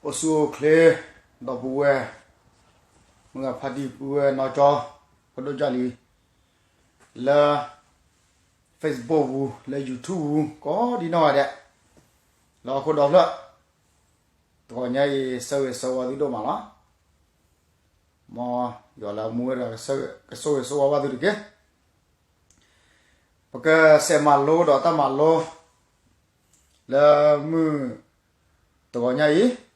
အိၣ်ဆူၣ်အိၣ်ချ့ ဒီပုၢ်ဝဲၢ် မုၢ်ဂၤဖါတံၢ် ပုၢ်ဝဲၢ်နီၢ်ကၠီ ဖိဒိၣ်ကၢ်လံၤ လၢ Facebook ပူၤ လၢ YouTube ပူၤ ကိးဒံနီၢ်ဂၤဒဲး လၢဟီၣ်ခိၣ်ဒီဖျၢၣ် တဂီၤညါအံၤ ဆၢဂ့ၤဆၢဝါသုဒိၣ်မးလီၤ. မ်ယွၤလၢအမူဝဲဒီး ကဆိၣ်ဂ့ၤဆိၣ်ဝါဘၣ်သုတက့ၢ်. ပကစးမၤလိဒီးတၢ်မၤလိ လၢမုၢ်တဂီၤညါအံၤ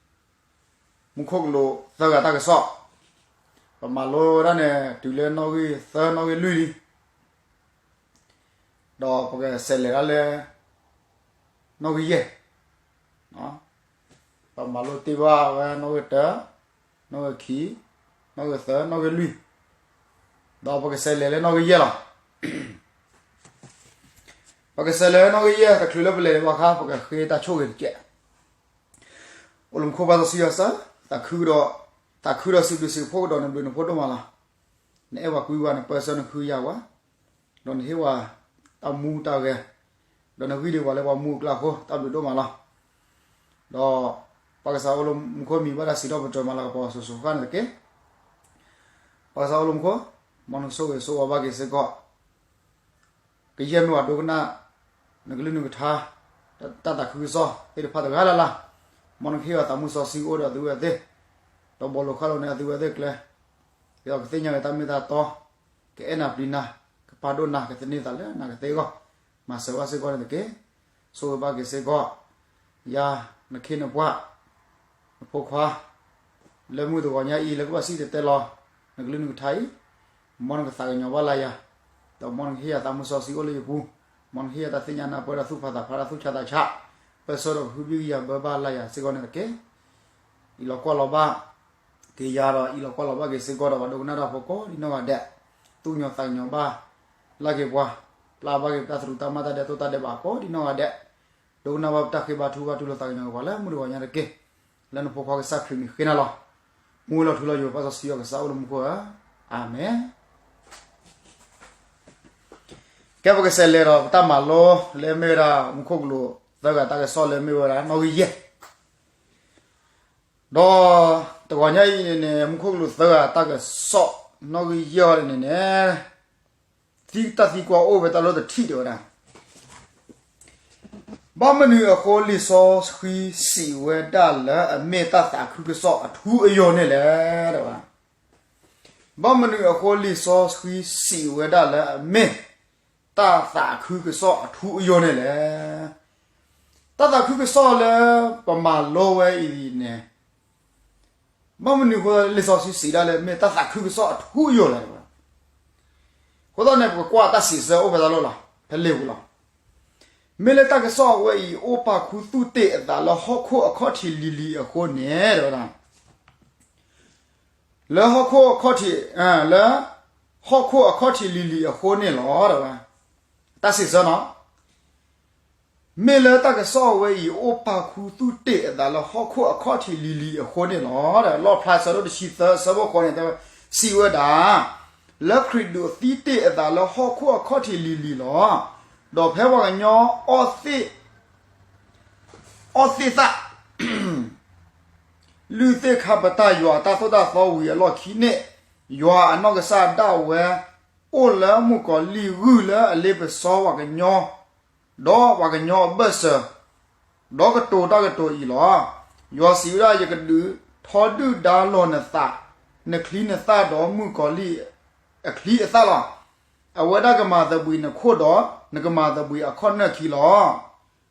မူခိၣ်ကလူးသၢဂၤတၢ်ကစီၣ်, ပမၤလိဝဲဒၣ်န့ၣ် တုၤလၢနီၣ်ဂံၢ်သၢနီၣ်ဂံၢ်လွံၢ်လံ, ဒီးပကစးလဲၤဒၣ်လၢ နီၣ်ဂံၢ်ယဲၢ်, ပမၤလိတ့ၢ်ဘၣ်ဝဲနီၣ်ဂံၢ်တၢ, နီၣ်ဂံၢ်ခံ, နီၣ်ဂံၢ်သၢ, နီၣ်ဂံၢ်လွံၢ်, ဒီးပကစးလဲၤလၢနီၣ်ဂံၢ်ယဲၢ်လီၤ. ပကစးလဲၤလၢနီၣ်ဂံၢ်ယဲၢ် တချုးလၢပလဲၤဘၣ်အခါ ပကဃ့တၢ်ဆိၣ်ဂ့ၤတက့ၢ်. အိၣ်လၢမူခိၣ်ပၢ်စီဆှံယွၤစၢ်, သးခုဒီး, သးခုဒီးစံးဘျုးစံးဖှိၣ်ကဒီးနဘျုးနဖှိၣ်ဒိၣ်မးလီၤ. နအဲၣ်ပှၤကွံပှၤ နပၢဆှၢနဃုယၤပှၤ, ဒီးနဟ့ၣ်ပှၤတၢ်မူတၢ်ဂဲၤ, ဒီးနဂံၢ်ဒံးပှၤလၢပှၤမူအကျါအဃိ တၢ်ဘျုးဒိၣ်မးလီၤ. ဒီးပၢ်ကစၢ်အိၣ်လၢမူခိၣ် မံၤဘၣ်တၢ်စံးထီၣ်ပတြၢၤမၤလၤကပီၤစိၤစိၤဃၣ်ဃၣ်န့ၣ်တက့ၢ်. ပၢ်ကစၢ်အိၣ်လၢမူခိၣ်, မ်နကဆိၣ်ဂ့ၤဆိၣ်ဝါဘၣ်က့ၤစ့ၢ်ကီး ကယဲၢ်မ့ၢ်ပှၤဒိကနၣ် နကလုၢ်နကထါ တၢ်သးခုကစီၣ်သ့ၣ်တဖၣ်တဂၤလၢ်လၢ်, မ်နကဟ့ၣ်အီၤသးမုၢ်စီဆှံအိၣ်ဒီးအသုဝဲသ့ၣ်, ဒီးဘီလိာ်ဃၣ်လိာ်န့ၢ်အသုဝဲသ့ၣ်ကျဲ, ဒီးကသ့ၣ်ညါက့ၤတၢ်မ့ၢ်တၢ်တီ, ကအဲၣ်နၤပျံၤနၤ, ကပာ်ဒိၣ်နၤ ကသန့ၤသးလၢနၤကသ့အဂီၢ်, မၤစၢၤဘၣ်စ့ၢ်ကီးန့ၣ်တက့ၢ်. ဆိၣ်ဂ့ၤဘၣ်က့ၤစ့ၢ်ကီး ယၤ နခ့နပှၤ နဖိခွါ လၢမုၢ်တဂီၤညါအံၤ လၢကဘၣ်စံၣ်တဲၤတဲလီၤ နကလုၢ်နကထါအံၤ, မ်နကသးကညီၤဘၣ်လၢယၤ, ဒီးမ်နကဟ့ၣ်ယၤသးမုၢ်စီဆှံအိၣ်လၢယပူၤ, မ်နကဟ့ၣ်ယၤတၢ်သ့ၣ်ညါနၢ်ပၢၢ် တၢ်သူၣ်ဖးသးဖး တၢ်သူၣ်ဆါသးဆါ, ပၢဆှၢဒီးကဟုဘံၣ်ကယၤဘၢဘၣ်လၢယၤစ့ၢ်ကီးန့ၣ်တက့ၢ်. အံၤလီၤကွၢ်လီၤဘၣ် က့ၤယၤဒီး အံၤလီၤကွၢ်လီၤဘၣ်က့ၤစ့ၢ်ကီးဒီး ပှၤဒိကနၣ်တၢ်ဖိကိးဒံနီၢ်ဂၤဒဲး, သူၣ်ကညီၤသးကညီၤဘၣ် လၢက့ၤပှၤ, ပျၢ်ဘၣ်က့ၤပတၢ်သရူးတၢ်မၤတၢ်ဒဲးတိၢ်တၢ်ဒဲးဘးကိးဒံနီၢ်ဂၤဒဲး, ဒိကနၣ်ဘၣ်ပတၢ်ဃ့ဘါထုကဖၣ် တူၢ်လိာ်သးကညီၤက့ၤပှၤလၢမုၢ်တဂီၤညါတက့ၢ်. လၢနဖိခွါကစၢ်ခရံာ်မံၤဃ့နၤလီၤ. မူဝဲလီၤထူလီၤယိာ် ပၢ်စီဆှံယွၤကစၢ်အိၣ်လၢမူခိၣ်ဧၢ, အၤမ့ၣ်. ကဲ ပကစးလဲၤဒီးပတၢ်မၤလိ လၢမ့ၢ်ဝဲဒၣ် မူခိၣ်ကလူးသၢဂၤတၢ်ကစီၣ်လၢမ့ၢ်ဝဲဒၣ်နီၣ်ဂံၢ်ယဲၢ် ဒီးတဂီၤညါအံၤန့ၣ်န့ၣ် မူခိၣ်ကလူးသၢဂၤတၢ်ကစီၣ် နီၣ်ဂံၢ်ယဲၢ်အံၤန့ၣ်န့ၣ် သံတၢ်သံကွၢ်အိၣ်ဝဲတၢ်လၢတထံၣ်ဒံးဝဲဒၣ်, ဘၣ်မနုၤအဃိလံာ်စီဆှံစံးဝဲဒၣ်လၢအမ့ၢ်တၢ်သးခုကစီၣ်အထူအယိာ်န့ၣ်လဲၣ်, တဲဝဲဒၣ်. ဘၣ်မနုၤအဃိလံာ်စီဆှံစံးဝဲဒၣ်လၢအမ့ၢ် တၢ်သးခုကစီၣ်အထူအယိာ်န့ၣ်လဲၣ်. တၢ်သးခုကစီၣ်လၢပမၤလိဝဲအံၤန့ၣ် ဘၣ်မနုၤအဃိလံာ်စီဆှံစံးဒၣ်လၢမ့ၢ်တၢ်သးခုကစီၣ်အထူအယိာ်လဲၣ်. အဃိသတးန့ၣ် ပကကွၢ်တၢ်စံးဆၢအိၣ်ဖဲတၢ်လီၢ်လီၤ ဖဲလံာ်ပူၤလီၤ. မ့ၢ်လၢတၢ်ကစီၣ်အဝဲအံၤ အိၣ်ပာ်ခူသူၣ်တ့ၢ်အသးလၢဟီၣ်ခိၣ်အခီၣ်ထံးလံၤလံၤအဃိန့ၣ် တဲဝဲဒၣ် လၢဟီၣ်ခိၣ်အခီၣ်ထံး, လၢ ဟီၣ်ခိၣ်အခီၣ်ထံးလံၤလံၤအဃိန့ၣ်လီၤ တဲဝဲ. တၢ်စံးဆၢနီၤ, မ့ၢ်လၢတၢ်ကစီၣ်အဝဲအံၤ အိၣ်ပာ်ခူသူၣ်တ့ၢ်အသးလၢဟီၣ်ခိၣ်အခီၣ်ထံးလံၤလံၤအဃိန့ၣ်လီၤ. လီၣ်ဖျါဆၢဒိၣ်တဆံသၢ ဆၢဖိဃိးန့ၣ် စံးဝဲဒၣ်, လၢခရံာ်ဒုးသံတ့ၢ်အသးလၢဟီၣ်ခိၣ်အခီၣ်ထံးလံၤလံၤလီၤ. ဒီးဖဲပှၤကညီအီၣ်သ့ၣ် အီၣ်သ့ၣ်သၣ် လုၢ်သ့ၣ်ခါပတာ်ယွၤအတၢ်သိၣ်တၢ်သီဝံၤအလီၢ်ခံန့ၣ်, ယွၤအနီၢ်ကစၢ်ဒၣ်ဝဲ အိၣ်လၢမုၣ်ကီၤလံၢ်ဂုၢ်လၢအလ့ပစီပှၤကညီ, ဒီးပှၤကညီအဘၢၣ်စၢၤ, ဒီးကတိၤတၢ်ကတိၤအံၤလီၤ. ယွၤစံးဝဲဒၣ်, ယကဒုးထီဒုၣ်ဒါလီၤနသး, နချံနသၣ်ဒီးမုၣ်ကီၤလံၢ်အချံအသၣ်လီၤ. အဝဲဒၣ်ကမၤသဘှံးနခိၣ်ဒီး နကမၤသဘှံးအခီၣ်နၢၣ်ခံလီၤ.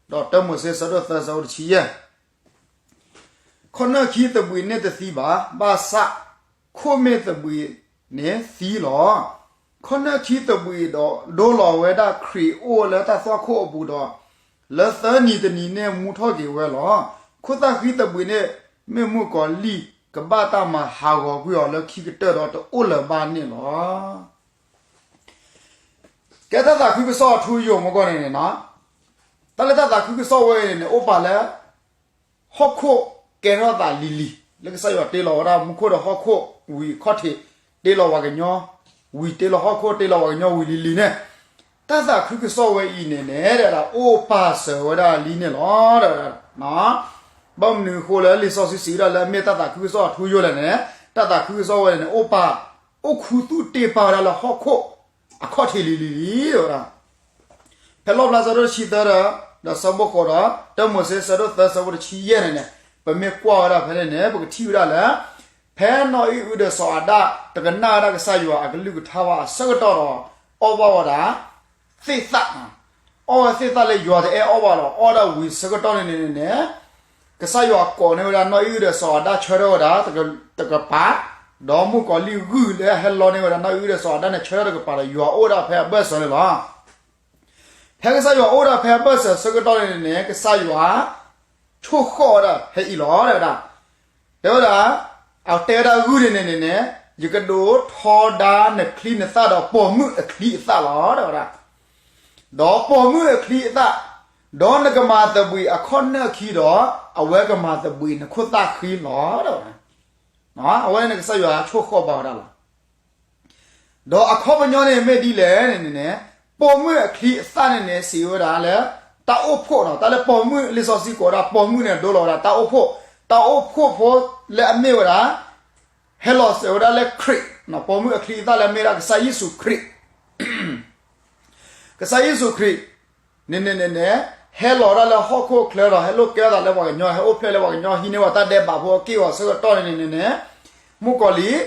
ဒီးတၢမိၤၡ့ ဆၢဒိၣ်သၢ ဆၢဖိတဆံယဲၢ် ခီၣ်နၢၣ်ခံသဘှံးန့ၢ်တသံဘၣ်, ဘၣ်ဆၣ် ခိၣ်မ့ၢ်သဘှံးန့ၣ်သံလီၤ. ခီၣ်နၢၣ်ခံသဘှံးဒီးဒိလီၤဝဲဒၣ်ခရံာ်အိၣ်လၢတၢ်သွၣ်ခိၣ်အပူၤဒီး, လၢသၢနံၤတနံၤန့ၣ်မူထီၣ်က့ၤဝဲလီၤ. ခိၣ်သၣ်ဃံသဘှံးန့ၣ်မ့ၢ်မုၣ်ကီၤလံၢ်ကဘၣ်တၢ်မၤဟးဂီၤကွံာ်အီၤလၢခံကတၢၢ်ဒီးတအိၣ်လၢၤဘၣ်န့ၣ်လီၤ. ကဲတၢ်သးခုကစီၣ်အထူအယိာ်မ့ၢ်ဂ့ၤန့ၣ်န့ၣ်, တၢ်လၢတၢ်သးခုကစီၣ်ဝဲအံၤန့ၣ်န့ၣ် အိၣ်ပာ်လၢ ဟီၣ်ခိၣ်ကဲထီၣ်သးလံၤလံၤ, လၢကစၢ်ယွၤတ့လီၤဝဲဒၣ်မူခိၣ်ဒီးဟီၣ်ခိၣ်ဝံၤအခီၣ်ထံး, တ့လီၤပှၤကညီ, ဝံၤတ့လီၤဟီၣ်ခိၣ် တ့လီၤပှၤကညီဝံၤလံၤလံၤန့ၣ်, တၢ်သးခုကစီၣ်ဝဲအံၤန့ၣ်န့ၣ် အိၣ်ပာ်စၢၤဝဲဒၣ်လံန့ၣ်လီၤ. ဘၣ်မနုၤအဃိလၢလံာ်စီဆှံစံးဝဲဒၣ်လၢအမ့ၢ်တၢ်သးခုကစီၣ်အထူအယိာ်လဲၣ်န့ၣ်, တၢ်သးခုကစီၣ်ဝဲန့ၣ်န့ၣ် အိၣ်ပာ်, အိၣ်ခူသူၣ်တ့ၢ်ပာ်ဝဲဒၣ်လၢဟီၣ်ခိၣ်အခီၣ်ထံးလံၤလံၤလံၤဝဲဒၣ်. ဖဲလီၣ်ဖျါဆၢဒိၣ်တဆံသၢဒီး, ဒီးဆၢဖိဃိးဒီး တၢမိၤၡ့ဆၢဒိၣ်သၢဆၢဖိတဆံယဲၢ်န့ၣ်န့ၣ်, ပမ့ၢ်ကွၢ်ဝဲဒၣ်ဖဲန့ၣ်န့ၣ် ပကထံၣ်ဝဲဒၣ်လၢ ဖဲနီၢ်အံၣ်အုဒီးစီၤအၤဒၣ် တကနၣ်ဝဲဒၣ်ကစၢ်ယွၤအကလုၢ်ကထါဘၣ်အဆၢကတီၢ်ဒီး အီၣ်ဘၣ်ဝဲဒၣ် သ့ၣ်သၣ်, အီၣ်ဝဲသ့ၣ်သၣ်လၢယွၤတအဲၣ်အီၣ်ဘၣ်ဒီး အီၣ်ဒၣ်ဝံၤဆၢကတီၢ်န့ၣ်န့ၣ်န့ၣ်, ကစၢ်ယွၤကိးန့ၢ်ဝဲဒၣ်နီၢ်အံၣ်အုဒီးစီၤအၤဒၣ်ဆၢထၢၣ်ဝဲဒၣ်တကပၤ, ဒီးမုၣ်ကီၤလံၢ်ဂုၢ်လၢအဟဲလီန့ၢ်ဝဲဒၣ်နီၢ်အံၣ်အုဒီးစီၤအၤဒၣ်န့ၣ် ဆၢထၢၣ်တကပၤဒီးယွၤအိၣ်ဒၣ်ဖဲအဘၢၣ်စၢၤန့ၣ်လီၤ. ဖဲကစၢ်ယွၤအိၣ်ဒၣ်ဖဲအဘၢၣ်စၢၤဆၢကတီၢ်န့ၣ်န့ၣ်န့ၣ် ကစၢ်ယွၤ ဆိၣ်ဃီၣ်ဝဲဒၣ်ဖဲအံၤလီၤ တဲဝဲဒၣ်. တဲဝဲဒၣ်, အတဲဝဲဒၣ်ဂုၢ်န့ၣ်န့ၣ်န့ၣ်န့ၣ်, ယကဒိးထီဒါနချံနသၣ်ဒီးပိာ်မုၣ်အချံအသၣ်လီၤ တဲဝဲဒၣ်. ဒီးပိာ်မုၣ်အချံအသၣ်, ဒီးနကမၤသဘှံးအခီၣ်နၢၣ်ခံဒီး အဝဲကမၤသဘှံးနခိၣ်သၣ်ဃံလီၤ တဲဝဲဒၣ်. အဝဲန့ၣ်ကစၢ်ယွၤဆိၣ်ဃီၣ်ဘၣ်ဝဲဒၣ်လီၤ. ဒီးအခီပညီန့ၣ်မ့ၢ်ဒ်လဲၣ်န့ၣ်န့ၣ်, ပိာ်မုၣ်အချံအသၣ်န့ၣ်န့ၣ် စံးဝဲဒၣ်လၢ တၢ်အိၣ်ဖှိၣ်နီၤ, တၢ်လၢပိာ်မုၣ်လံာ်စီဆှံကိးဝဲဒၣ်ပိာ်မုၣ်န့ၣ် ဒိလီၤဝဲဒၣ်တၢ်အိၣ်ဖှိၣ်, တၢ်အိၣ်ဖှိၣ်ဖိလၢအမ့ၢ်ဝဲဒၣ် ဟဲလီၤစၢၤဝဲဒၣ်လၢခရံာ်, ပိာ်မုၣ်အချံအသၣ်လၢအမ့ၢ်ဒၣ်ကစၢ်ယ့ၣ်ၡူးခရံာ် ကစၢ်ယ့ၣ်ၡူးခရံာ် န့ၣ်န့ၣ်န့ၣ်န့ၣ်, ဟဲလီၤဒၣ်လၢဟီၣ်ခိၣ်ချၢဒီး ဟဲလိာ်ကဲထီၣ်သးလၢပှၤကညီ, ဟဲအိၣ်ဖျဲၣ်လၢပှၤကညီ, ဟံးန့ၢ်ပှၤတၢ်ဒဲးဘးဖိအက့ၢ်အဂီၤဆၢကတီၢ်န့ၣ်န့ၣ်န့ၣ်န့ၣ်, မုၣ်ကီၤလံၢ်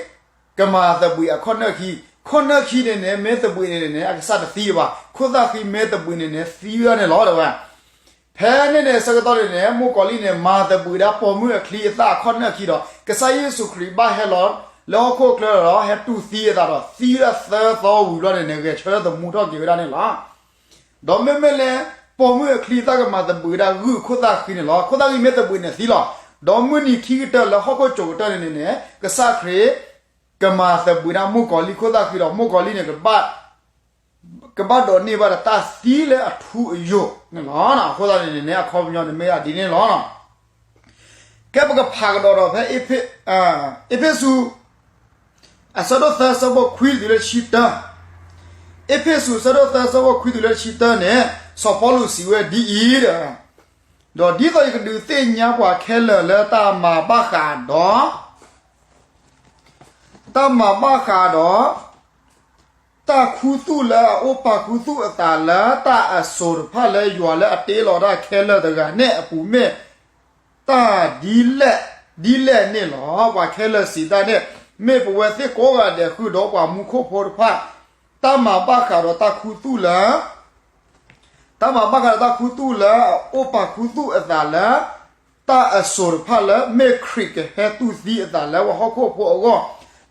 ကမၤသဘှံးအခီၣ်နၢၣ်ခံ, ခီၣ်နၢၣ်ခံန့ၣ်န့ၣ် မ့ၢ်သဘှံးန့ၣ်န့ၣ်န့ၣ် အကစၢ်တသံဘၣ်, ခိၣ်သၣ်ဃံမ့ၢ်သဘှံးန့ၣ်န့ၣ် သံဝဲဒၣ်န့ၣ်လီၤ တဲဝဲ. ဖဲန့ၣ်န့ၣ်ဆၢကတီၢ်န့ၣ်န့ၣ် မုၣ်ကီၤလံၢ်န့ၣ် မၤသဘှံးဒၣ်ပိာ်မုၣ်အချံအသၣ်အခီၣ်နၢၣ်ခံဒီး ကစၢ်ယ့ၣ်ၡူးခရံာ်ဘၣ်ဟဲလီၤလၢဟီၣ်ခိၣ်ချၢဒီး ဟဲတူၢ်သံအသးဒီး သံဝဲဒၣ်သၢသီဝံၤဘျီန့ၣ်န့ၣ် ဂဲၤဆၢထၢၣ်သမူထီၣ်က့ၤဝဲဒၣ်န့ၣ်လီၤ. ဒီးမ့မ့ၢ်လၢ ပိာ်မုၣ်အချံအသၣ်ကမၤသဘှံးဒၣ်ဂုၢ်ခိၣ်သၣ်ဃံန့ၣ်လီၤ. ခိၣ်သၣ်ဃံမ့ၢ်သဘှံးန့ၣ်သံလီၤ. ဒီးမုၢ်နံၤခံကတၢၢ်လၢဟီၣ်ခိၣ်ကိးကတၢၢ်န့ၣ်န့ၣ်န့ၣ် ကစၢ်ခရံာ် ကမၤသဘှံးဒၣ်မုၣ်ကီၤလံၢ်ခိၣ်သၣ်ဃံဒီး မုၣ်ကီၤလံၢ်န့ၣ် ကဘၣ်ဒိးန့ၢ်ဘၣ်ဒီးတၢ်သံလၢအထူအယိာ်န့ၣ်လီၤ. အဃိသတးန့ၣ်န့ၣ် အခီပညီန့ၣ်မ့ၢ်ဒ်န့ၣ်လီၤ. ကဲပကဖးကဒီးဒီးဖဲ အ့းဖ့းစူး အဆၢဒိၣ်သၢဆၢဖိခွံတုၤလၢတဆံတၢ, အ့းဖ့းစူးဆၢဒိၣ်သၢဆၢဖိခွံတုၤလၢတဆံတၢန့ၣ် စီၤပီလူးစံးဝဲဒ်အံၤ, ဒီးဒ်သိးယကဒုးသ့ၣ်ညါပှၤခဲလၢာ်လၢတၢ်မၤဘၣ်ဃးဒီး တၢ်မၤဘၣ်ဃးဒီး တၢ်ခူသူၣ်လၢအအိၣ်ပာ်ခူသူၣ်အသးလၢတၢ်အစိၤတဖၣ်လၢယွၤလၢအတ့လီၤတၢ်ခဲလၢာ်တဂၤန့ၣ်အပူၤမ့ၢ် တၢ်ဒ်လဲၣ်ဒ်လဲၣ်န့ၣ်လီၤ. ပှၤခဲလၢာ်စံးတၢ်န့ၣ်, မ့ၢ်ပဝဲသ့ၣ်ကိးဂၤဒဲးဃုာ်ဒီးပှၤမူခိၣ်ဖိတဖၣ်, တၢ်မၤဘၣ်ဃးဒီးတၢ်ခူသူၣ်လၢ တၢ်မၤဘၣ်ဃးဒီးတၢ်ခူသူၣ်လၢအအိၣ်ပာ်ခူသူၣ်အသးလၢ တၢ်အစိၤတဖၣ်လၢမ့ၢ်ခရံာ်ကဟဲတူၢ်သံအသးလၢပှၤဟီၣ်ခိၣ်ဖိအဂီၢ်,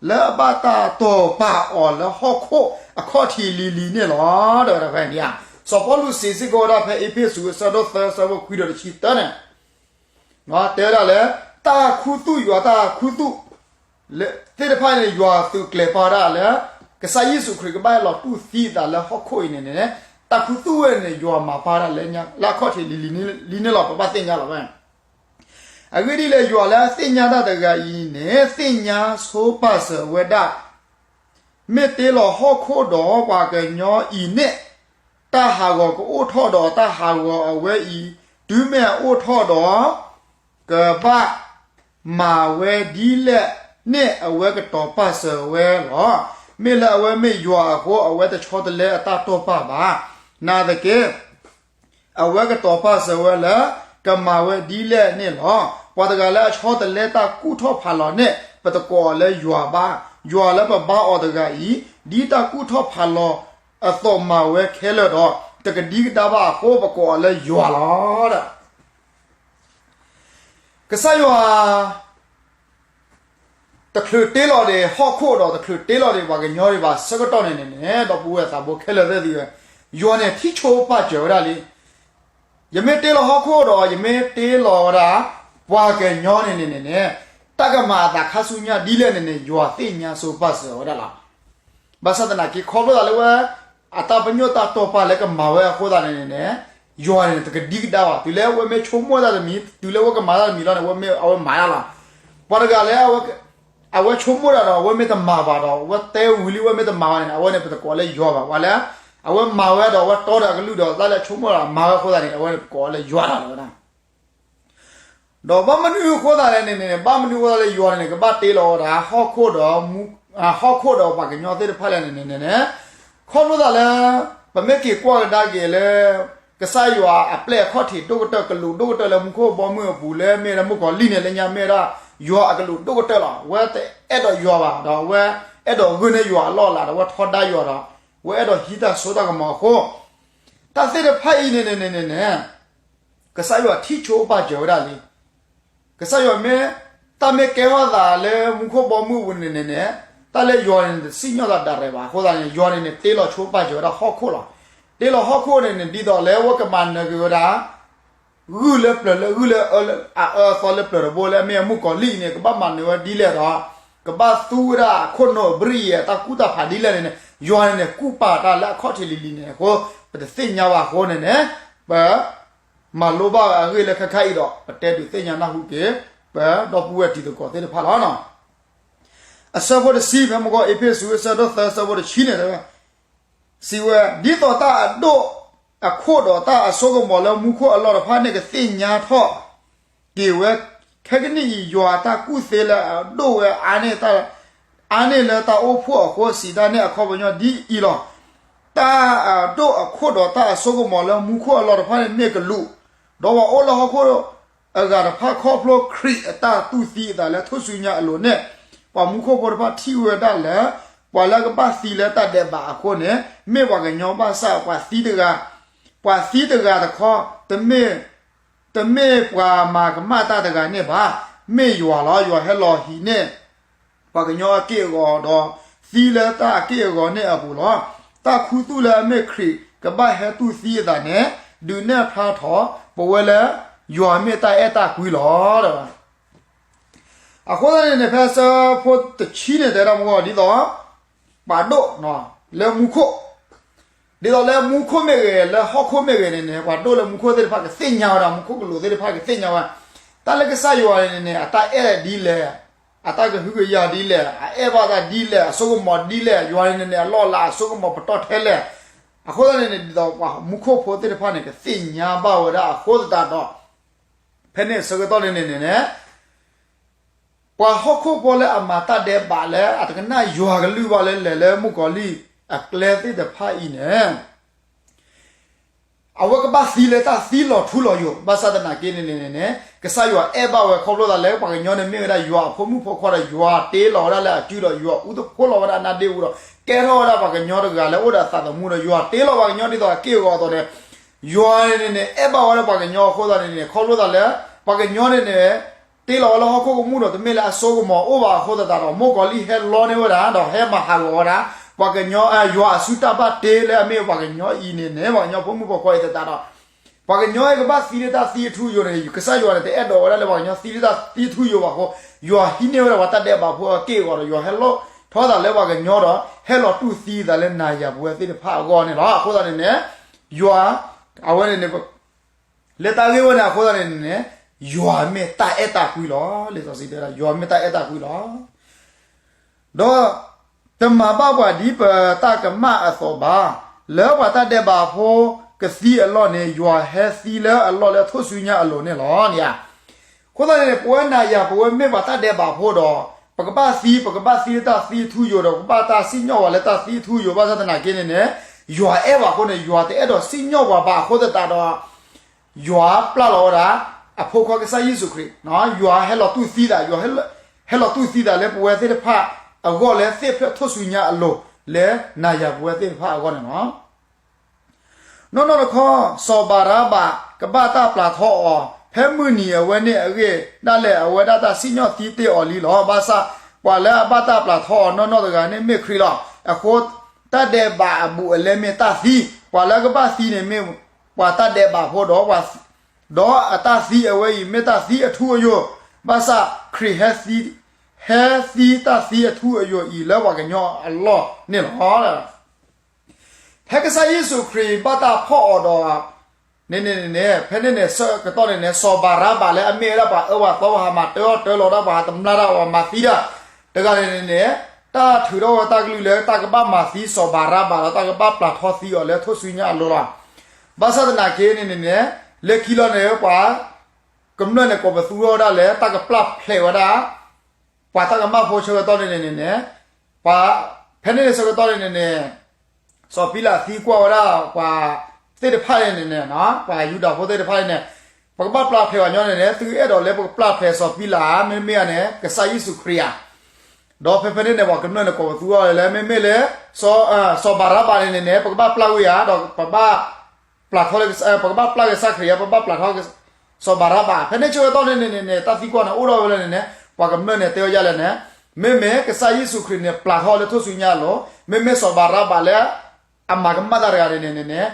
လၢအဘၣ်တၢ်တိာ်ပာ်အီၤလၢဟီၣ်ခိၣ်အခီၣ်ထံးလံၤလံၤန့ၣ်လီၤ. ဒီးဖဲန့ၣ် စီၤပီလူးစံးစ့ၢ်ကီးဝဲဒၣ်ဖဲအ့းဖ့းစူးအဆၢဒိၣ်သၢဆၢဖိခွံဒီးတဆံတၢန့ၣ် တဲဝဲဒၣ်လၢ တၢ်ခူသူၣ်ယွၤတၢ်ခူသူၣ် သ့ၣ်တဖၣ်န့ၣ် ယွၤသုးကျဲၤပာ်ဝဲဒၣ်လၢ ကစၢ်ယ့ၣ်ၡူးခရံာ်ကဘၣ်ဟဲလီၤတူၢ်သံအသးလၢဟီၣ်ခိၣ်အံၤန့ၣ်န့ၣ်, တၢ်ခူသူၣ်ဝဲန့ၣ် ယွၤမၤပာ်ဝဲဒၣ်လၢ လၢအခီၣ်ထံးလံၤလံၤန့ၣ်လီၤ. ပဘၣ်သ့ၣ်ညါလီၤဝဲ အဂ့ၢ်ဒ်လဲၣ် ယွၤလၢအသ့ၣ်ညါတၢ်တဂၤအံၤန့ၣ် သ့ၣ်ညါဆိပာ်စၢၤဝဲဒၣ် မ့ၢ်တ့လီၤဟီၣ်ခိၣ်ဒီးပှၤကညီအံၤန့ၣ် တၢ်ဟးဂီၤကအိၣ်ထီၣ်ဒီးတၢ်ဟးဂီၤအဝဲအံၤ တုၤမ့ၢ်အအိၣ်ထီၣ်ဒီး ကဘၣ်မၤဝဲဒ်လဲၣ်န့ၣ် အဝဲကတီၤပာ်စၢၤဝဲလီၤ. မ့ၢ်လၢအဝဲမ့ၢ်ယွၤအဃိ အဝဲတဆီတလဲအတၢ်တိာ်ပာ်ဘၣ်. နာ်သက့ အဝဲကတီၤပာ်စၢၤဝဲလၢ ကမၤဝဲဒ်လဲၣ်န့ၣ်လီၤ. ပှၤတဂၤလၢအဆီတလဲတၢ်ကူၣ်ထီၣ်ဖးလီၤန့ၣ် ပတကိးအီၤလၢယွၤဘၣ်. ယွၤလၢပဘါအီၤတဂၤအံၤ ဒ်တၢ်ကူၣ်ထီၣ်ဖးလီၤအသိးမၤဝဲခဲလၢာ်ဒီး တကဒံကဒါဘၣ်အဃိ ပကိးအီၤလၢယွၤလီၤ. ကစၢ်ယွၤ တချုးတ့လီၤဒံးဟီၣ်ခိၣ်ဒီး တချုးတ့လီၤဒံးပှၤကညီဒံးဘၣ်ဆၢကတီၢ်န့ၣ်န့ၣ်န့ၣ် ဒီပုၢ်ဝဲၢ်သးဘိခဲလၢာ်သ့ၣ်သ့ၣ်ဧၢ, ယွၤန့ၣ်ထံၣ်ဆိပာ်စၢၤဝဲဒၣ်လံ. ယမ့ၢ်တ့လီၤဟီၣ်ခိၣ်ဒီး ယမ့ၢ်တ့လီၤဝဲဒၣ် ပှၤကညီန့ၣ်န့ၣ်န့ၣ်န့ၣ် တၢ်ကမၤအသးခါဆူညါဒ်လဲၣ်န့ၣ်န့ၣ် ယွၤသ့ၣ်ညါဆိပာ်စၢၤဝဲဒၣ်လီၤ. ဘၣ်ဆၣ်သနာ်က့ ခီဖျိသးလၢဝဲ အတၢ်ပညိၣ်တၢ်တိာ်ပာ်လၢကမၤဝဲအဃိသတးန့ၣ်န့ၣ်န့ၣ် ယွၤန့ၣ်တကဒံကဒါဘၣ်. တုၤလၢအဝဲမ့ၢ်ဆိကမိၣ်တၢ်တမံၤ တုၤလၢအဝဲကမၤတၢ်တမံၤလီၤန့ၣ် အဝဲမ့ၢ်အဝဲမၤတၢ်လီၤ. ပှၤတဂၤလၢ အဝဲဆိကမိၣ်တၢ်ဒီး အဝဲမ့ၢ်တမၤဘၣ်ဒီး အဝဲတဲဝံၤလံ အဝဲမ့ၢ်တမၤဘၣ်န့ၣ် အဝဲန့ၣ်ပတကိးလၢယွၤဘၣ်. ပှၤလၢ အဝဲမၤဝဲဒီး အဝဲတီဒီးအကလုၢ်ဒီး တၢ်လၢအဆိကမိၣ်တၢ်မၤဝဲအဃိသတးန့ၣ် အဝဲန့ၣ်ပကိးလၢယွၤလီၤ တဲဝဲဒၣ်. ဒီးဘၣ်မနုၤအဃိသတးလဲၣ်န့ၣ်န့ၣ် ဘၣ်မနုၤအဃိသတးလဲၣ် ယွၤန့ၣ်န့ၣ် ကဘၣ်တ့လီၤဝဲဒၣ်ဟီၣ်ခိၣ်ဒီး ဟီၣ်ခိၣ်ဒီးပှၤကညီသ့ၣ်တဖၣ်လဲၣ်န့ၣ်န့ၣ်န့ၣ် ခီဖျိသတးလၢ ပမ့ၢ်က့ၤကွၢ်ကဒါက့ၤလၢ ကစၢ်ယွၤအပျဲၢ်အခီၣ်ထံးဒိၣ်ကတၢၢ် ကလူးဒိၣ်ကတၢၢ်လၢမူခိၣ်ဘီမုၢ်အပူၤ လၢမ့ၢ်ဒၣ်မုၣ်ကီၤလံၢ်န့ၣ် လၢညါမ့ၢ်ဝဲဒၣ် ယွၤအကလူးဒိၣ်ကတၢၢ်လီၤ. အဝဲတအဲၣ်ဒိးယွၤဘၣ် ဒီးအဝဲအဲၣ်ဒိးဂုာ်န့ၢ်ယွၤအလီၢ်အလၤ ဒီးအဝဲထီဒါယွၤဒီး အဝဲအဲၣ်ဒိးဟံးတၢ်စိတၢ်ကမီၤအဃိ တၢ်သ့ၣ်တဖၣ်အံၤန့ၣ်န့ၣ်န့ၣ်န့ၣ် ကစၢ်ယွၤထံၣ်ဆိပာ်စၢၤဝဲဒၣ်လံ. ကစၢ်ယွၤမ့ၢ် တၢ်မ့ၢ်ကဲထီၣ်သးလၢမူခိၣ်ဘီမုၢ်ပူၤန့ၣ်န့ၣ်န့ၣ် တၢ်လၢယွၤန့ၣ်န့ၣ် တစံၣ်ညီၣ်သးဒၣ်ရဲၣ်ဘၣ်အဃိသတးန့ၣ် ယွၤန့ၣ်န့ၣ် တ့လီၤဆိပာ်စၢၤဝဲဒၣ်ဟီၣ်ခိၣ်လီၤ. တ့လီၤဟီၣ်ခိၣ်န့ၣ်န့ၣ် ဒ်သိးလၢအဝဲကမၤနၢၤက့ၤဝဲဒၣ် ဂုၢ်လၢပျၢၤလၢဂုၢ်လၢအအၢအသီလၢပျၢၤတဘိလၢအမ့ၢ်အမုၣ်ကီၤလံၢ်အံၤန့ၣ် ကဘၣ်မၤနၢၤဝဲဒ်လဲၣ်ဒီး ကဘၣ်သူဝဲဒၣ်ခိၣ်နူာ်အဘရံၣ်အံၤအတၢ်ကူၣ်တၢ်ဖးဒ်လဲၣ်န့ၣ်န့ၣ် ယွၤန့ၣ်န့ၣ် ကူၣ်ပာ်တၢ်လၢအခီၣ်ထံးလံၤလံၤန့ၣ်အဃိ ပတသ့ၣ်ညါဘၣ်အဃိန့ၣ်န့ၣ် ပ မၤလိဘၣ်အဂ့ၢ်လၢခဲခါအံၤဒီး ပတဲဒုးသ့ၣ်ညါနၢ်ဟူက့ၤ ပဒီပုၢ်ဝဲၢ်တံၤသကိးသ့ၣ်တဖၣ်လီၤ. အဆၢဖိတဆံ ဖဲမုၢ်ကီၢ်အ့းဖ့းစူး အဆၢဒိၣ်သၢ အဆၢဖိတဆံန့ၣ် စံးဝဲ ဒ်သိးတၢ်အဒိၣ်အခိၣ်ဒီးတၢ်အစိကမီၤလၢမူခိၣ်အလီၢ်တဖၣ်န့ၣ် ကသ့ၣ်ညါထီၣ်က့ၤဝဲ ခဲကနံၣ်အံၤ ယွၤအတၢ်ကူၣ်သ့လၢအဒိၣ်ဝဲအါန့ၢ် အါန့ၢ်လၢတၢ်အိၣ်ဖှိၣ်အဃိ စံးတၢ်န့ၢ်အခီပညီဒ်အံၤလီၤ. တၢ်အဒိၣ်အခိၣ်ဒီးတၢ်အစိကမီၤလၢမူခိၣ်အလီၢ်တဖၣ်န့ၣ်မ့ၢ်ကလူး, ဒီးပှၤအိၣ်လၢဟီၣ်ခိၣ်အဂၤတဖၣ်ခီဖျိခရံာ်အတၢ်တူၢ်သံအသးလၢထူၣ်စုညါအလိၤန့ၣ်, ပှၤမူခိၣ်ဖိတဖၣ်ထံၣ်ဝဲဒၣ်လၢ ပှၤလၢကဘၣ်သံလၢတၢ်ဒဲးဘးအဃိန့ၣ် မ့ၢ်ပှၤကညီဘၣ်ဆၣ် ပှၤသံတဂၤ, ပှၤသံတဂၤတခီ တမ့ၢ် တမ့ၢ်ပှၤမၤကမၣ်တၢ်တဂၤန့ၣ်ဘၣ်, မ့ၢ်ယွၤလီၤ. ယွၤဟဲလီၤဟံးန့ၢ် ပှၤကညီအက့ၢ်အဂီၤဒီး သံလၢတၢ်အက့ၢ်အဂီၤန့ၣ်အပူၤလီၤ. တၢ်ခူသူၣ်လၢအမ့ၢ်ခရံာ်ကဘၣ်ဟဲတူၢ်သံအသးန့ၣ် ဒုးနဲၣ်ဖျါထီၣ် ပဝဲလၢ ယွၤမ့ၢ်တၢ်အဲၣ်တၢ်ကွံလီၤ. အဃိသတးန့ၣ်န့ၣ် ဖဲဆၢဖိတဆံန့ၣ် တဲဒၣ်မူကီၢ်ဒ်သိး ပှၤဒိၣ်လၢမူခိၣ်, ဒ်သိးလၢမူခိၣ်မ့ၢ်ဂ့ၤ လၢဟီၣ်ခိၣ်မ့ၢ်ဂ့ၤန့ၣ်န့ၣ် ပှၤဒိၣ်လၢမူခိၣ်သ့ၣ်တဖၣ်ကသ့ၣ်ညါဝဲဒၣ်, မူခိၣ်ကလူးသ့ၣ်တဖၣ်ကသ့ၣ်ညါဝဲ တၢ်လၢကစၢ်ယွၤန့ၣ်န့ၣ် အတၢ်အဲၣ်ဒ်လဲၣ်, အတၢ်ကဟုကယာ်ဒ်လဲၣ်, အအဲၣ်ဘၣ်တၢ်ဒ်လဲၣ်, အစိကမီၤဒ်လဲၣ်, ယွၤန့ၣ်န့ၣ် အလီၢ်အလၤအစိကမီၤပတီၢ်ထဲလဲၣ်. အဃိသတးန့ၣ်န့ၣ် ဒ်သိးပှၤမူခိၣ်ဖိသ့ၣ်တဖၣ်န့ၣ် ကသ့ၣ်ညါဘၣ်ဝဲဒၣ်အဃိသတးဒီး ဖဲန့ၣ်ဆၢကတီၢ်န့ၣ်န့ၣ်န့ၣ် ပှၤဟီၣ်ခိၣ်ဖိလၢအမၤတၢ်ဒဲးဘးလၢအတကနၣ်ယွၤကလုၢ်ဘၣ်လၢလဲၤလၢမုၣ်ကီၤလံၢ်အကျဲသ့ၣ်တဖၣ်အံၤန့ၣ် အဝဲကဘၣ်သံလၢတၢ်သံလီၤထူလီၤယိာ်, ဘၣ်ဆၣ်သနာ်က့န့ၣ်န့ၣ်န့ၣ် ကစၢ်ယွၤအဲၣ်ဘၣ်ဝဲခီဖျိသးလၢပှၤကညီန့ၣ်မ့ၢ်ဝဲဒၣ်ယွၤအဖိမုၣ်ဖိခွါဒီး ယွၤတ့လီၤဝဲဒၣ်လၢအစုဒီးယွၤအူသဖိလီၤဝဲဒၣ်အနါဒ့ပူၤဒီး ကဲထီၣ်ဝဲဒၣ်ပှၤကညီတဂၤလၢအိၣ်ဒီးအသးသမူဒီး ယွၤတ့လီၤပှၤကညီဒ်သိးအက့ၢ်အဂီၤအသိးန့ၣ် ယွၤန့ၣ်န့ၣ်န့ၣ် အဲၣ်ဘၣ်ဝဲဒၣ်ပှၤကညီအဃိသတးန့ၣ်န့ၣ် ခီဖျိသးလၢပှၤကညီန့ၣ်န့ၣ် တ့လီၤဝဲလၢဟီၣ်ခိၣ်ကမူၣ်ဒီး တမ့ၢ်လၢအစိကမီၤအိၣ်ဘၣ်အဃိသတးဒီး မုၣ်ကီၤလံၢ်ဟဲလီန့ၢ်ဝဲဒၣ် ဒီးဟဲမၤဟးဂီၤဝဲဒၣ် ပှၤကညီ ယွၤအစုတၢ်ဘၣ်တ့လၢအမ့ၢ်ပှၤကညီအံၤန့ၣ်န့ၣ် ပှၤကညီဖိမုၣ်ဖိခွါအံၤသတးဒီး ပှၤကညီအံၤကဘၣ်သံလၢတၢ်သံအထူအယိာ်န့ၣ် ကစၢ်ယွၤန့ၣ် တအဲၣ်ဒိးဝဲဒၣ်လၢပှၤကညီသံလၢတၢ်သံအထူအယိာ်ဘၣ်အဃိ ယွၤဟံးန့ၢ်ဝဲဒၣ်ပှၤတၢ်ဒဲးဘးဖိအက့ၢ်အဂီၤဒီး ယွၤဟဲလီထီၣ်သးလၢပှၤကညီဒီး ဟဲလီၤတူၢ်သံသးလၢနၤယၤပဝဲသ့ၣ်တဖၣ်အဂီၢ်န့ၣ်လီၤ. အဃိသတးန့ၣ်န့ၣ် ယွၤ အဝဲန့ၣ်န့ၣ် လၢတၢ်ဂ့ၢ်ဝဲန့ၣ်အဃိသတးန့ၣ်န့ၣ် ယွၤမ့ၢ်တၢ်အဲၣ်တၢ်ကွံလီၤ. လံာ်စီဆှံတဲဝဲဒၣ် ယွၤမ့ၢ်တၢ်အဲၣ်တၢ်ကွံလီၤ. ဒီးတမၤဘၣ်ပှၤဒ်ပတၢ်ကမၣ်အသိးဘၣ်. လၢပှၤတၢ်ဒဲးဘးဖိကသံအလီၢ်န့ၣ် ယွၤဟဲသံလၢအလီၢ်လၢထူၣ်စုညါအလိၤန့ၣ်လီၤ. အဃိသတးန့ၣ် ပဝဲနၤယၤ ပဝဲမ့ၢ်ပှၤတၢ်ဒဲးဘးဖိဒီး ပကဘၣ်သံ ပကဘၣ်သံလၢတၢ်သံအထူအယိာ်ဒီး ပကဘၣ်တၢ်စံၣ်ညီၣ်ပှၤလၢတၢ်သံအထူအယိာ် ဘၣ်ဆၣ်သနာ်က့န့ၣ်န့ၣ် ယွၤအဲၣ်ပှၤအဃိန့ၣ် ယွၤတအဲၣ်ဒိးစံၣ်ညီၣ်ပှၤဘၣ်အဃိသတးဒီး ယွၤပျၢ်လီၤဝဲဒၣ် အဖိခွါကစၢ်ယ့ၣ်ၡူးခရံာ်, ယွၤဟဲလီၤတူၢ်သံသး, ယွၤဟဲလီၤတူၢ်သံသးလၢပဝဲသ့ၣ်တဖၣ်အဂီၢ်လၢသ့ၣ်ဖျၢၣ်ထူၣ်စုညါအလိၤ လၢနၤယၤပဝဲသ့ၣ်တဖၣ်အဂီၢ်န့ၣ်လီၤ. နီၢ်နီၢ်တခီ စီၤဘၤရဘၤ ကဘၣ်တၢ်ပျၢ်ထီအီၤ, ဖဲမုၢ်နံၤအဝဲန့ၣ်အဂ့ၢ်ဒၣ်လဲာ် အဝဲဒၣ်တၢ်စံၣ်ညီၣ်သံတ့ၢ်အီၤလံလီၤ. ဘၣ်ဆၣ် ပှၤလၢအဘၣ်တၢ်ပျၢ်ထီအီၤနီၢ်နီၢ်တဂၤန့ၣ်မ့ၢ်ခရံာ်လီၤ. အဃိ တၢ်ဒဲးဘးအဘူးအလဲမ့ၢ်တၢ်သံ, ပှၤလၢကဘၣ်သံန့ၣ်မ့ၢ်ပှၤတၢ်ဒဲးဘးဖိဒီး ဒီးအတၢ်သံအဝဲအံၤမ့ၢ်တၢ်သံအထူအယိာ်, ဘၣ်ဆၣ်ခရံာ်ဟဲသံ ဟဲသံတၢ်သံအထူအယိာ်အံၤလၢပှၤကညီအလီၢ်န့ၣ်လီၤ. ဖဲကစၢ်ယ့ၣ်ၡူးခရံာ်ဘၣ်တၢ်ဖီၣ်အီၤဒီး န့ၣ်န့ၣ်န့ၣ် ဖဲန့ၣ်န့ၣ် ဆၢကတီၢ်န့ၣ်န့ၣ် စီၤဘၤရဘၤလၢအမ့ၢ်ဝဲဒၣ်ပှၤအၢပှၤသီ ပှၤဟးမၤတၢအီၣ်တၢလီၤဒၣ် ပှၤဟးတမျၢ်ဒၣ် ပှၤမၤသံဒၣ် တဂၤန့ၣ်န့ၣ်န့ၣ် တၢ်ထုးထီၣ်ဝဲတၢ်ကလုၢ်လၢတၢ်ကဘၣ်မၤသံစီၤဘၤရဘၤဒီး တၢ်ကဘၣ်ပျၢ်ထီသံအီၤလၢထူၣ်စုညါအလိၤလီၤ. ဘၣ်ဆၣ်သနာ်က့န့ၣ်န့ၣ်န့ၣ် လၢခံလီၤန့ၣ် ပှၤ ကမျၢၢ်န့ၣ် ကိးပသူထီၣ်ဝဲဒၣ်လၢတၢ်ကပျၢ်ဖျဲးဝဲဒၣ် ပှၤတၢ်ကမၣ်ဖိဆၢကတီၢ်န့ၣ်န့ၣ်န့ၣ် ပှၤ ဖဲန့ၣ်န့ၣ်ဆၢကတီၢ်န့ၣ်န့ၣ်န့ၣ် စီၤပံလးသံကွၢ်ဝဲဒၣ် ပှၤသ့ၣ်တဖၣ်န့ၣ်န့ၣ်န့ၣ် ပှၤယူဒၤဖိသ့ၣ်တဖၣ်န့ၣ်န့ၣ် ပကဘၣ်ပျၢ်ဖျဲးပှၤညီန့ၣ်န့ၣ် သုအဲၣ်ဒိးလၢပကပျၢ်ဖျဲးစီၤပံလးဧါ မ့တမ့ၢ်ဧါန့ၣ် ကစၢ်ယ့ၣ်ၡူးခရံာ်ဧါ ဒီးဖဲဖဲန့ၣ်န့ၣ် ပှၤကမျၢၢ်န့ၣ် ကိးပသူထီၣ်လၢ မ့မ့ၢ်လၢ စီၤဘၤရဘၤန့ၣ်န့ၣ်န့ၣ် ပကဘၣ်ပျၢ်ဝဲဧါ ဒီးပဘၣ် ပျၢ်ထီၣ်လၢ ပကဘၣ်ပျၢ်ကစၢ်ခရံာ်ဧါ ပဘၣ်ပျၢ်ထီၣ် စီၤဘၤရဘၤ ဖဲန့ၣ်ဆၢကတီၢ်န့ၣ်န့ၣ်န့ၣ် တၢ်သံကွၢ်န့ၣ်အိၣ်ထီၣ်ဝဲလၢန့ၣ်န့ၣ် ပှၤကမျၢၢ်န့ၣ်တဲဝဲဒ်လဲၣ်န့ၣ် မ့မ့ၢ်ကစၢ်ယ့ၣ်ၡူးခရံာ်န့ၣ် ပျၢ်ထီၣ်လၢထူၣ်စုညါအလိၤ မ့မ့ၢ်စီၤဘၤရဘၤလၢ အမၤကမၣ်တၢ်တဂၤန့ၣ်န့ၣ်န့ၣ်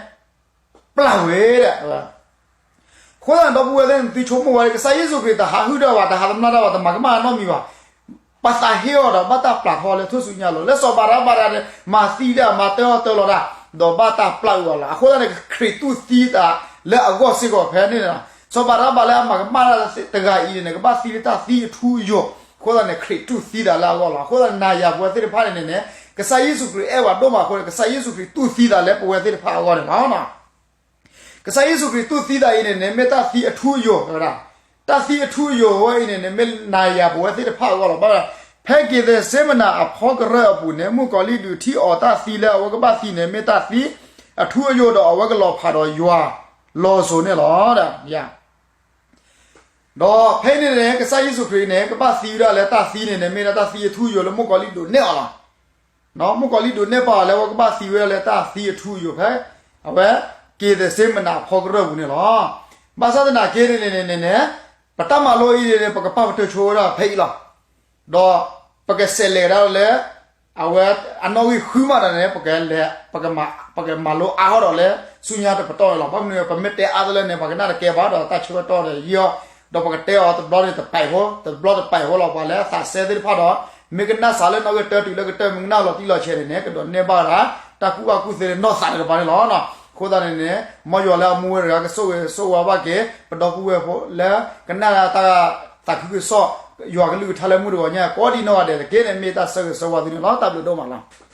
ပျၢ်ဝဲဒၣ် အဃိသတးန့ၣ် ဒီပုၢ်ဝဲၢ်သ့ၣ်န့ၣ် သုဆိကမိၣ်ဝဲ ကစၢ်ယ့ၣ်ၡူးခရံာ်တဟးဟုၣ်တၢ်ဘၣ် တဟးသမျၢ်တၢ်ဘၣ် တမၤကမၣ်နီတမံၤဘၣ်. ပသးဟ့အီၤဒီးဘၣ်တၢ်ပျၢ်ထီၣ်လၢထူၣ်စုညါအလိၤ လၢစီၤဘၤရဘၤတဂၤန့ၣ် မၤသံဒၣ် မၤတၢအီၣ်တၢလီၤတၢ် ဒီးဘၣ်တၢ်ပျၢ်အီၤလီၤ. အဃိသတးန့ၣ် ခရံာ်တူၢ်သံသးလၢအဂီၢ်စ့ၢ်ကီးဖဲန့ၣ်လီၤ. စီၤဘၤရဘၤလၢအမၤကမၣ်တၢ်တဂၤအံၤန့ၣ်န့ၣ် ကဘၣ်သံလၢတၢ်သံအထူအယိာ် အဃိသတးန့ၣ် ခရံာ်တူၢ်သံသးလၢအဂီၢ်လီၤ. အဃိသတးန့ၣ် နၤယၤပဝဲသ့ၣ်တဖၣ်န့ၣ်န့ၣ်န့ၣ် ကစၢ်ယ့ၣ်ၡူးခရံာ်အဲၣ်ပှၤဒိၣ်မးအဃိန့ၣ် ကစၢ်ယ့ၣ်ၡူးခရံာ်တူၢ်သံသးလၢပဝဲသ့ၣ်တဖၣ်အဂီၢ်န့ၣ်လီၤ. ကစၢ်ယ့ၣ်ၡူးခရံာ်တူၢ်သံသးအံၤန့ၣ်န့ၣ် မ့ၢ်တၢ်သံအထူအယိာ်ဝဲဒၣ်, တၢ်သံအထူအယိာ်ဝဲအံၤန့ၣ်န့ၣ် မ့ၢ်နၤယၤပဝဲသ့ၣ်တဖၣ်အဂီၢ်လီၤ. ဘၣ် ဖဲက့ၤသ့းစ့မနၤအဖီကရၢၢ်အပူၤန့ၣ် မုၣ်ကီၤလံၣ်ဒုးထံၣ်အီၤတၢ်သံလၢအဝဲကဘၣ်သံန့ၣ် မ့ၢ်တၢ်သံအထူအယိာ်ဒီးအဝဲကလီၤဖးဒီးယွၤလီၤစိၤန့ၣ်လီၤ. ဒီးဖဲအံၤန့ၣ်န့ၣ် ကစၢ်ယ့ၣ်ၡူးခရံာ်န့ၣ် ကဘၣ်သံဝဲဒၣ်လၢတၢ်သံန့ၣ်န့ၣ် မ့ၢ်ဒၣ်တၢ်သံအထူအယိာ်လၢမုၣ်ကီၤလံၣ်ဒိးန့ၢ်အီၤလီၤ. မုၣ်ကီၤလံၣ်ဒိးန့ၢ်ပာ်အီၤလၢဝဲကဘၣ်သံဝဲဒၣ်လၢတၢ်သံအထူအယိာ်ဖဲ အဝဲ က့ၤသ့းစ့မနၤအဖီကရၢၢ်ပူၤန့ၣ်လီၤ. ဘၣ်ဆၣ်သနာ်က့န့ၣ်န့ၣ်န့ၣ်န့ၣ် ပတၢ်မၤလိအံၤန့ၣ် ပကပာ်ပတုာ်ဆိဝဲဒၣ်ဖဲအံၤလီၤ. ဒီးပကဆဲးလဲၤဒၣ်လၢ အဝဲအနီၣ်ဂံၢ်ဃုမးဒီးန့ၣ် ပကလဲၤ ပကမၤလိအါထီၣ်ဒီးလၢ ဆူညါတပတီၢ်န့ၣ်လီၤ. ဘၣ်မနုၤ ပမ့ၢ်တဲအါတလၢန့ၣ် ပှၤကနၣ်တကဲဘၣ်ဒီး တၢ်ဆၢကတီၢ်ဒီးယံာ်အီၤ, ဒီးပကတဲအီၤတဘျီန့ၣ်တပာ်ဖိ, တဘျီတပာ်ဖိလီၤ. ပှၤလၢအသးစဲသ့ၣ်တဖၣ်ဒီး မ့ၢ်ကနၣ်စးလၢနီၣ်ဂံၢ်တၢတုၤလၢကတၢၢ် မ့ၢ်ကနၣ်လီၤတံၢ်လီၤဆဲးန့ၣ်န့ၣ် ကဒိးန့ၢ်ဘၣ်ဝဲဒၣ် တၢ်ကူၣ်ဘၣ်ကူၣ်သ့လၢနီၢ်သးတကပၤန့ၣ်လီၤ. အဃိသတးန့ၣ်န့ၣ် မ်ယွၤလၢအမူဝဲတဂၤ ကဆိၣ်ဂ့ၤဆိၣ်ဝါဘၣ်က့ၤ ပဒီပုၢ်ဝဲၢ်ဖိလၢ ကနၣ်တၢ်သးခုကစီၣ် ယွၤကလုၢ်ကထါလၢမုၢ်တဂီၤညါ ကိးဒံနီၢ်ဂၤဒဲးတက့ၢ်န့ၣ် မ့ၢ်တၢ်ဆၢဂ့ၤဆၢဝါသုန့ၣ်လီၤ. တၢ်ဘျုးဒိၣ်မးလီၤ.